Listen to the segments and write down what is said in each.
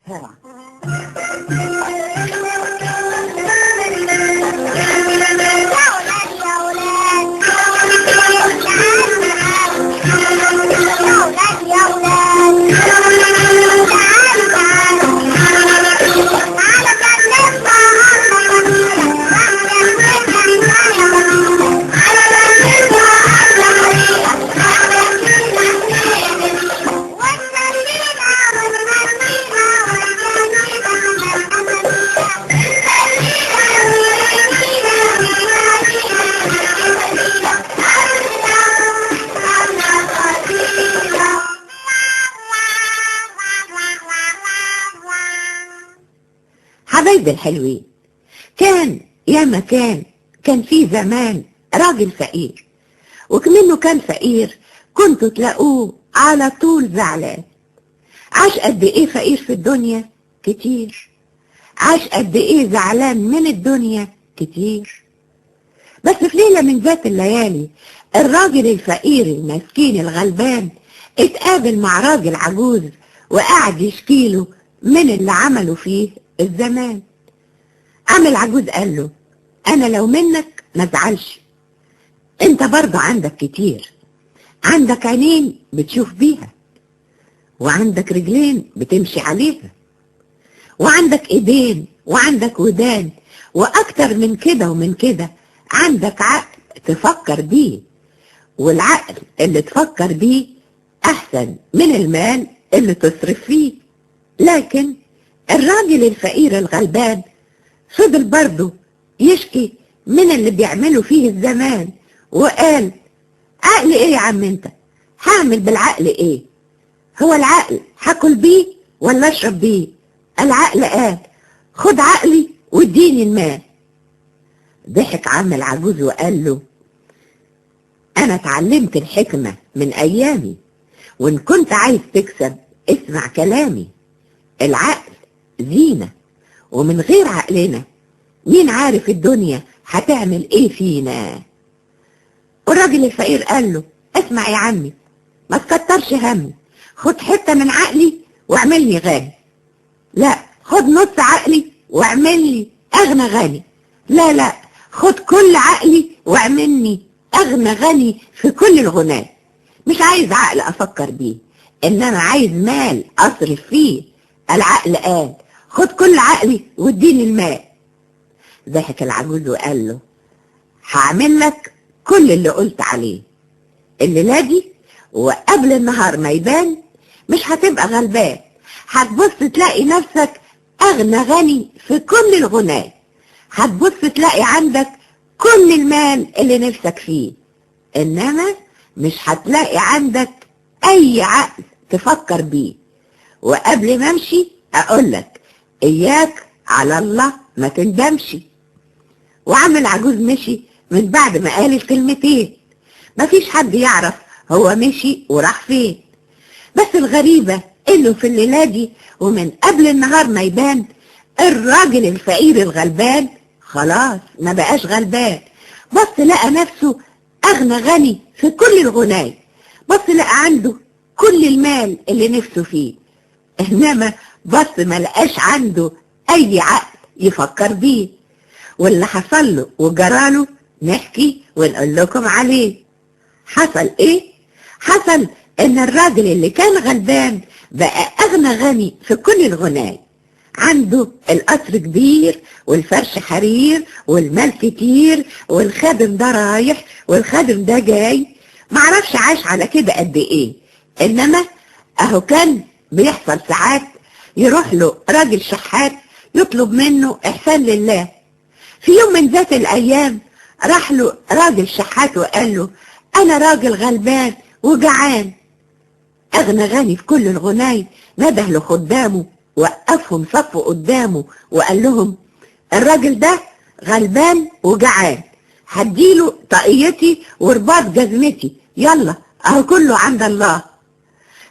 7. حبايبي الحلوين، كان يا ما كان في زمان راجل فقير، وكمنه كان فقير كنتوا تلاقوه على طول زعلان. عاش قد ايه فقير في الدنيا؟ كتير. عاش قد ايه زعلان من الدنيا؟ كتير. بس في ليلة من ذات الليالي الراجل الفقير المسكين الغلبان اتقابل مع راجل عجوز وقعد يشكيله من اللي عمله فيه الزمان. قام العجوز قال له: انا لو منك ما ازعلش، انت برضه عندك كتير، عندك عينين بتشوف بيها، وعندك رجلين بتمشي عليها، وعندك ايدين، وعندك ودان، واكتر من كده ومن كده عندك عقل تفكر بيه، والعقل اللي تفكر بيه احسن من المال اللي تصرف فيه. لكن الراجل الفقير الغلبان فضل برضه يشكي من اللي بيعملوا فيه الزمان، وقال: عقل ايه يا عم انت؟ هعمل بالعقل ايه؟ هو العقل هاكل بيه ولا اشرب بيه؟ العقل قال: خد عقلي واديني المال. ضحك عم العجوز وقال له: انا اتعلمت الحكمة من ايامي، وان كنت عايز تكسب اسمع كلامي. العقل زينة، ومن غير عقلنا مين عارف الدنيا هتعمل ايه فينا. والراجل الفقير قال له: اسمع يا عمي، ما تكترش همي، خد حتة من عقلي واعملني غني. لا، خد نص عقلي واعملني اغنى غني. لا لا، خد كل عقلي واعملني اغنى غني في كل الغناء. مش عايز عقل افكر بيه، انما عايز مال اصرف فيه. العقل قال: خد كل عقلي واديني المال. ضحك العجوز وقال له: هعمل لك كل اللي قلت عليه الليلة دي، وقبل النهار ما يبان مش هتبقى غلبان، هتبص تلاقي نفسك اغنى غني في كل الغناء، هتبص تلاقي عندك كل المال اللي نفسك فيه، انما مش هتلاقي عندك اي عقل تفكر بيه. وقبل ما امشي اقولك: اياك على الله ما تندمش. وعم العجوز مشي من بعد ما قال الكلمتين، مفيش حد يعرف هو مشي وراح فين. بس الغريبة انه في الليلة دي ومن قبل النهار ما يبان الراجل الفقير الغلبان خلاص ما بقاش غلبان، بس لقى نفسه اغنى غني في كل الغناي، بس لقى عنده كل المال اللي نفسه فيه، انما بس ما لقاش عنده اي عقل يفكر بيه. واللي حصل له وجراله نحكي ونقول لكم عليه. حصل ايه؟ حصل ان الراجل اللي كان غلبان بقى اغنى غني في كل الغناي، عنده القصر كبير والفرش حرير والمال كتير، والخادم ده رايح والخادم ده جاي، معرفش عاش على كده قد ايه. انما اهو كان بيحصل ساعات يروح له راجل شحات يطلب منه احسان لله. في يوم من ذات الايام راح له راجل شحات وقال له: انا راجل غلبان وجعان. اغنى غني في كل الغناي نده لخدامه وقفهم صف قدامه وقال لهم: الراجل ده غلبان وجعان، هديله طاقيتي ورباط جزمتي، يلا اهو كله عند الله.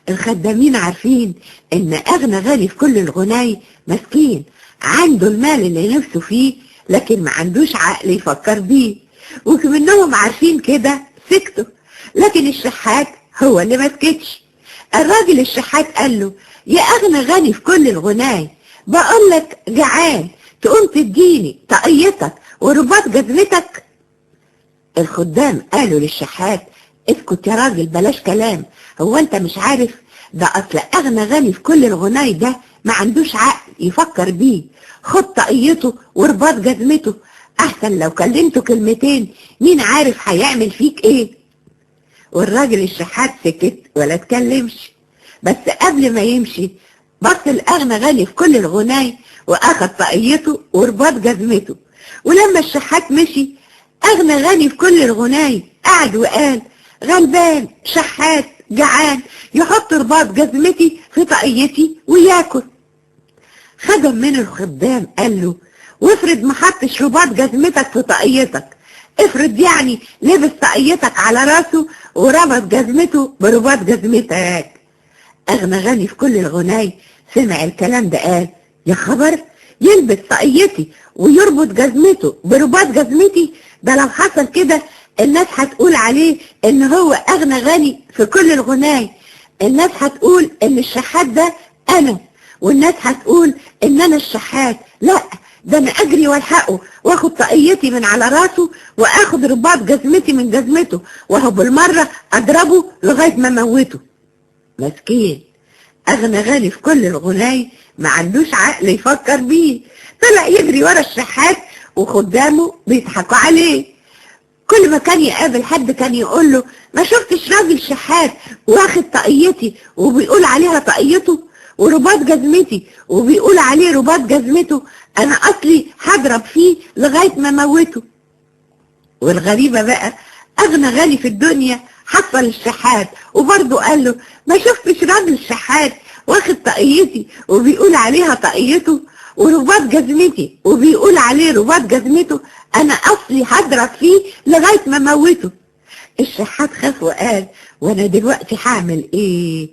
الخدامين عارفين ان اغنى غني في كل الغناي مسكين، عنده المال اللي نفسه فيه لكن ما عندوش عقل يفكر بيه، وكمنهم عارفين كده سكتوا. لكن الشحات هو اللي ما سكتش. الراجل الشحات قال له: يا أغنى غني في كل الغناي، بقولك جعان تقوم تديني طاقيتك ورباط جزمتك؟ الخدام قالوا للشحات اسكت يا راجل بلاش كلام، هو انت مش عارف ده اصل اغنى غني في كل الغناي ده ما عندوش عقل يفكر بيه، خد طاقيته ورباط جزمته، احسن لو كلمته كلمتين مين عارف هيعمل فيك ايه. والراجل الشحات سكت ولا اتكلمش، بس قبل ما يمشي بص الأغنى غني في كل الغناي واخد طاقيته ورباط جزمته. ولما الشحات مشي أغنى غني في كل الغناي قعد وقال غلبان شحات جعان يحط رباط جزمتي في طاقيتي وياكل. خدم من الخدام قال له وافرض ما حطش رباط جزمتك في طاقيتك، افرض يعني لبس طاقيتك على راسه وربط جزمته برباط جزمتك. أغنى غني في كل الغناي سمع الكلام ده قال يا خبر، يلبس طاقيتي ويربط جزمته برباط جزمتي، ده لو حصل كده الناس هتقول عليه ان هو اغنى غني في كل الغناي، الناس هتقول ان الشحات ده انا، والناس هتقول ان انا الشحات، لا ده انا اجري والحقه واخد طاقيتي من على راسه واخد رباط جزمتي من جزمته، وهو بالمره اضربه لغايه ما موته. مسكين اغنى غني في كل الغناي ما عندوش عقل يفكر بيه، طلع يجري ورا الشحات وخدامه بيضحكوا عليه. كل ما كان يقابل حد كان يقول له ما شفتش راجل شحات واخد طاقيتي وبيقول عليها طاقيته، ورباط جزمتي وبيقول عليه رباط جزمته، انا اصلي هضرب فيه لغايه ما موته. والغريبه بقى اغنى غني في الدنيا حصل الشحات وبرضه قال له ما شفتش راجل شحات واخد طاقيتي وبيقول عليها طاقيته، ورباط جزمتي وبيقول عليه رباط جزمته، انا اصلي هضرب فيه لغايه ما موته. الشحات خاف وقال وانا دلوقتي هعمل ايه؟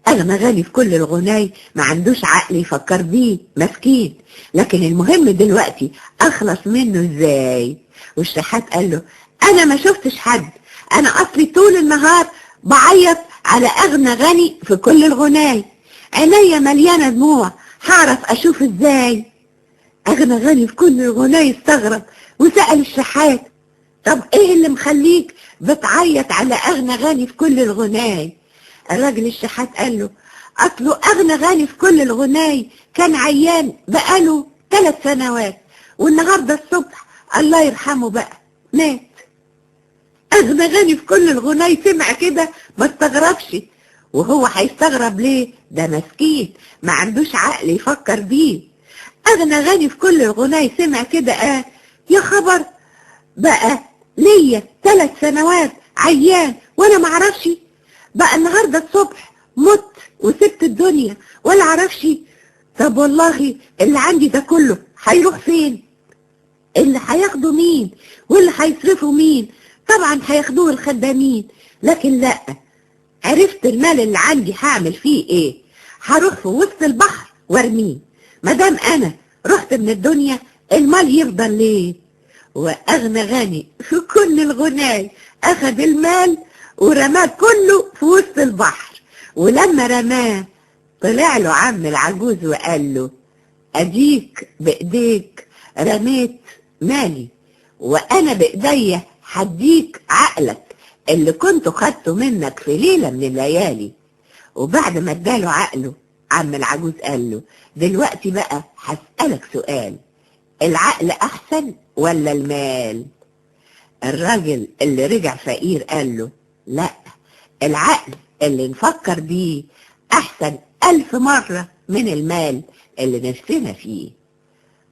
اغنى غني في كل الغناي ما عندوش عقل يفكر بيه مسكين، لكن المهم دلوقتي اخلص منه ازاي؟ والشحات قال له انا ما شفتش حد، انا اصلي طول النهار بعيط على اغنى غني في كل الغناي، عينيا مليانه دموع، هعرف اشوف ازاي؟ اغنى غني في كل الغناي استغرب وسأل الشحات طب ايه اللي مخليك بتعيط على اغنى غني في كل الغناي؟ الراجل الشحات قال له اصله اغنى غني في كل الغناي كان عيان بقاله 3 سنوات، والنهارده الصبح الله يرحمه بقى مات. اغنى غني في كل الغناي سمع كده ما استغربش، وهو هيستغرب ليه؟ ده مسكين ما عندوش عقل يفكر بيه. اغنى غني في كل الغناي سمع كده قال يا خبر، بقى ليا 3 سنوات عيان وانا معرفش، بقى النهارده الصبح مت وسبت الدنيا ولا عرفش، طب والله اللي عندي ده كله هيروح فين؟ اللي هياخده مين؟ واللي هيصرفه مين؟ طبعا هياخدوه الخدامين، لكن لا، عرفت المال اللي عندي هعمل فيه ايه؟ هروح في وسط البحر وارميه، مادام انا رحت من الدنيا المال يفضل ليه؟ واغنى غني في كل الغناي اخد المال ورماه كله في وسط البحر، ولما رماه طلع له عم العجوز وقال له اديك بايديك رميت مالي، وانا بايديا هديك عقلك اللي كنت خدته منك في ليلة من الليالي. وبعد ما اداله عقله عم العجوز قال له دلوقتي بقى هسألك سؤال، العقل احسن ولا المال؟ الراجل اللي رجع فقير قال له لا، العقل اللي نفكر بيه احسن 1000 مرة من المال اللي نفسنا فيه.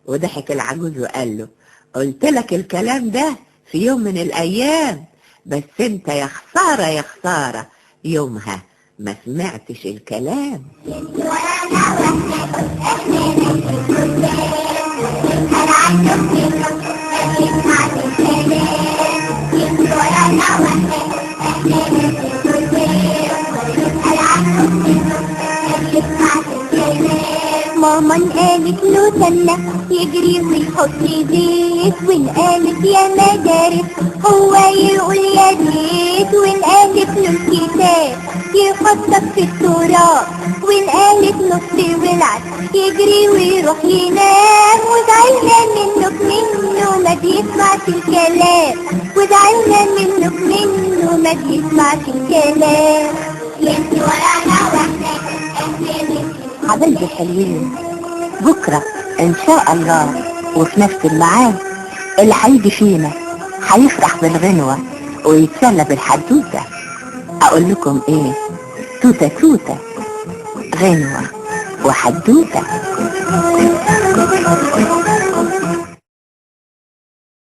وضحك العجوز وقال له قلت لك الكلام ده في يوم من الايام، بس انت يا خسارة يا خسارة يومها ما سمعتش الكلام. ماما قالت له سنة يجري ويحط زيت، وإن قالت يا مدارس هو يقول يا ريت، وإن قالت له الكتاب يحطك في التراب، وإن قالت نص ولعت يجري ويروح ينام. وزعلنا منك منه ما بيسمعش الكلام، وزعلنا منك منه ما بيسمعش الكلام. يمشي ورانا واحنا احنا حبايبي الحلوين، بكرة إن شاء الله وفي نفس الميعاد اللي هيجي فينا هيفرح بالغنوة ويتسلى بالحدوتة. أقول لكم إيه؟ توتة توتة، غنوة وحدوتة.